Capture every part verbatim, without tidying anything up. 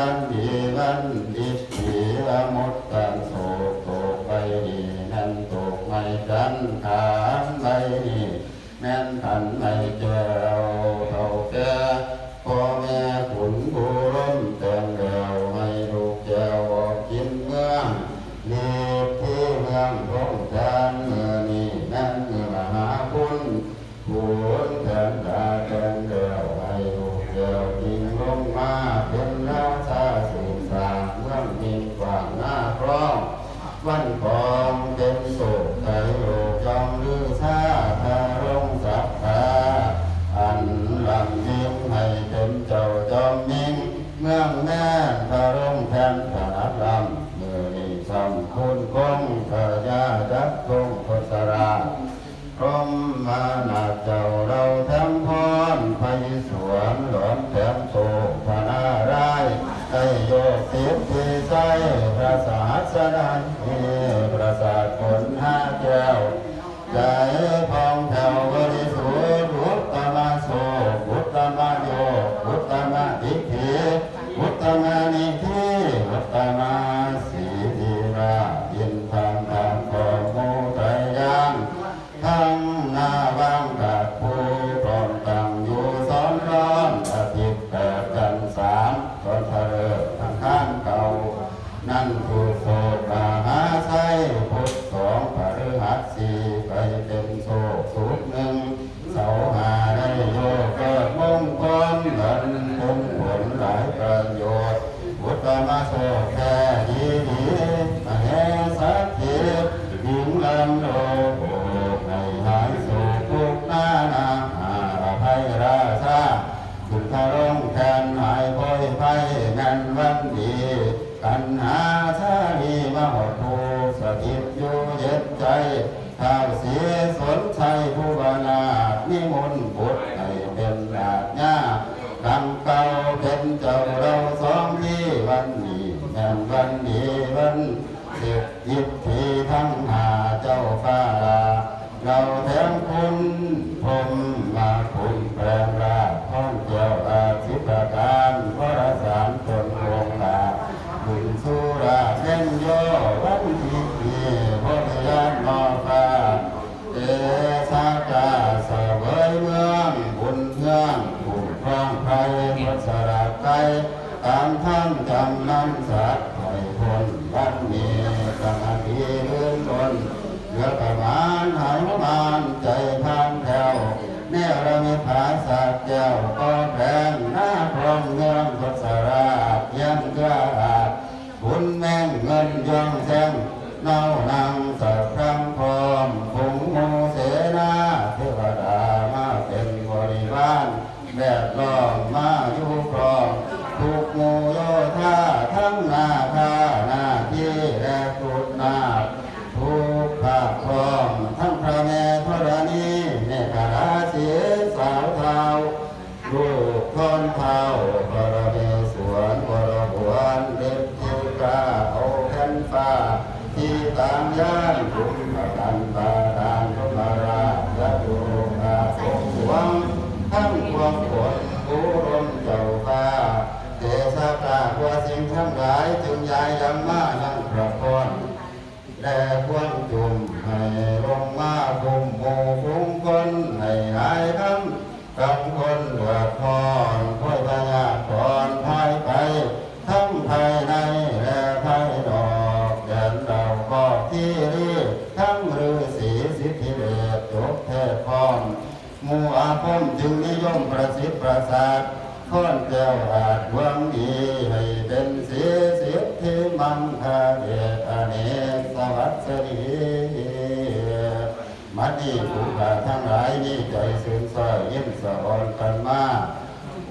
วันดีวันดี สีอมุตตันโศก ตกใบนี้แม่นตกไม้จันทร์ ขันใบนี้แม่นขันไม้แก้ว เฒ่าแก่พ่อแม่ขุนผู้ร่มแต่งแล้ว ให้ลูกแก้วออกกินเมือง ฤทธิเมืองพงจันทร์ มื้อนี้แม่นมื้อมหาคุณ ผู้แทนดาแดงแล้ว ให้ลูกแก้วจริงลงมาเป็นราชาสืบสร้างเมืองยิ่งกว้างนาครอง วันทองเป็นโศกไกลโลกย่อมลือชา ทารงศักดา อันลำยิ่งให้เป็นเจ้าจอมยิ่ง เมืองแม่นทารงแทนถนัดลำ มื้อนี้ซ้ำคุณคงพญาจักรทรงทศราช พรหมนาถเจ้าเราแถมพร ไพศาลหลอนแถมโชค พระนารายณ์ได้โยกสิทธิชัย พระสหัสดาเทพประสาทผลห้าแก้ว ใจพองแผ้วบริสุทธิ์ อุตตมโชค อุตตมโยค อุตตมทิฏฐิ อุตตมนิธิ อุตตมสีลีลา อินทางทางของหมู่ไตรยาง ทั้งหน้าว่างกับผู้พร้อมตั้งอยู่สอนร้อน อาทิตย์แปดจันทร์สาม ตอนทะเลิกทางข้างเก่า นั่นคือโศกมหาชัย พุธสองพฤหัสสี่ ไปเป็นโศกสุขหนึ่ง เสาร์ห้าได้โยกเกิดมงคล เงินเป็นผลหลายประโยชน์ อุตตมโชคแท้ดีดี มเหสักขีหญิงลำโลก ให้หายโศกทุกข์นานา อาภัยราชา ขึ้นทะลงแทนหายโพยภัย แม่นวันดี กันหาชาลีมาหอดผู้สถิตอยู่เย็นใจ ท้าวศรีสนชัยภูวนาถ นิมนต์บุตรให้เป็นราชญาดังเก่า เป็นเจ้าเราสองที่ วันนี้แม่นวันดีวันสิทธิทั้งห้า เจ้าฟ้าลา เราแถมคุณพรหมมาคุณแปลงราช พรแก้วอาสิบประการ วรสารตนองค์อาจ บุญสุราเล่นย่อวันที่นี้ บริยานนอฟ้า เตชะกาเสวยเมือง บุญเมืองผู้ครองไพร วัชรไกร ตามท่านจำนำสัตว์ให้พ้น วันนี้กำลังดีลื่นล้น เหลือประมาณหานุมานใจพานแถว เนรมิตผาสากแก้วก็แพง หน้าพร้อมเมืองทศราช เยี่ยมเกื้ออาจ บุญแม่งเงินย่องแซง เน่านังสักครั้งพร้อม ฝูงหมู่เสนาเทวดามาเป็นบริวาร แวดล้อมมาอยู่พร้อม ทุกหมู่โยธา ทั้งนาข้านาทีและทุกนาค ทุกภาคพร้อม ทั้งพระแม่ธรณี แม่กาลาสีสาวเทา ลูกท่อนเท้าปรเมศวรวรหวนเด็ดที่กล้าเอาแผ่นฟ้า ที่ตางย่านคุ้มประกันบาดาลพระราชยาตุโลกาปกหลวง ทั้งพวงฝนผู้ร่มเจ้าฟ้า เตชะกล้าทั่วสิ่งทั้งหลาย จึงย้ายยังมายังพระพร และควงจุ่มให้ลงมาคุ้มหมู่คุ้มคน ให้หายคำกังคนเดือดร้อน ค่อยพยาก่อนพายไป ทั้งภายในและภายนอก แดนดาวก็ที่รี ทั้งฤาษีสิทธิเดชจบเทพพร้อม หมู่อาคมจึงนิยมประสิทธิ์ประสาท ค้อนแก้วอาจหวังดี ให้เป็นสีสิทธิมังคาเดชอเนกสวัสดี บัดนี้ผู้ข้าทั้งหลายมีใจซื่นซ้อยยินสะออนกันมา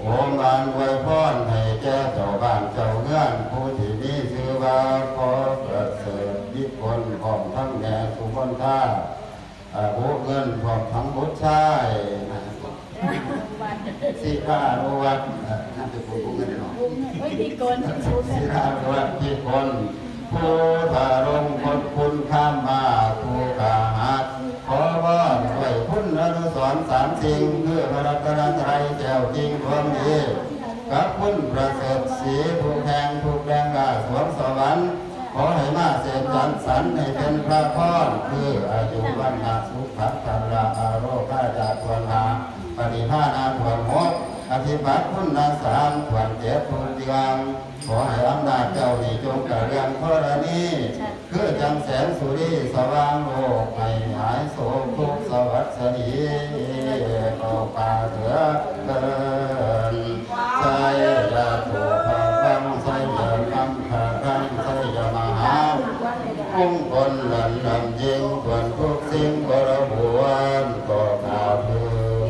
โอมอันอวยพรให้แก่เจ้าบ้านเจ้าเฮือน ผู้ที่มีชื่อว่าพ่อประเสริฐวิกล พร้อมทั้งแม่สุมนทา อ่า ผู้เงินพร้อมทั้งบุตรชาย ศิลานุวัฒน์ เอ่อ นามสกุลผู้เงินเนาะ เฮ้ย พี่กล ศิลานุวัฒน์พี่กล ผู้ทารงคดคุณข้ามมาผู้กาหัก ขอวอนด้วยคุณอนุสรณ์สามสิ่ง คือพระรัตนตรัยแก้วจริงดวงดี กับคุณประเสริฐศรีผู้แข่งผู้แข่งราชสวงสวรรค์ ขอให้มาเสพสรรสรรค์ให้เป็นพระพรคืออายุวันนะสุขะพละอาโรคาจากควรหาปฏิภาณาควรหกอธิบัติคุณสามควรเจ็ดทุกเดือนขอให้อำนาจเจ้านี้จงกระเรื่องธรณี คือจังแสงสุรีสว่างโลกให้หายโศกทุกข์สวัสดีเข้าป่าเถิดไสยะถูกพระฟังไสยะกังขารังไสยะมหา มงคลหลันลำยิ่งควรทุกสิ่งบริบูรณ์ก็ขาเถิด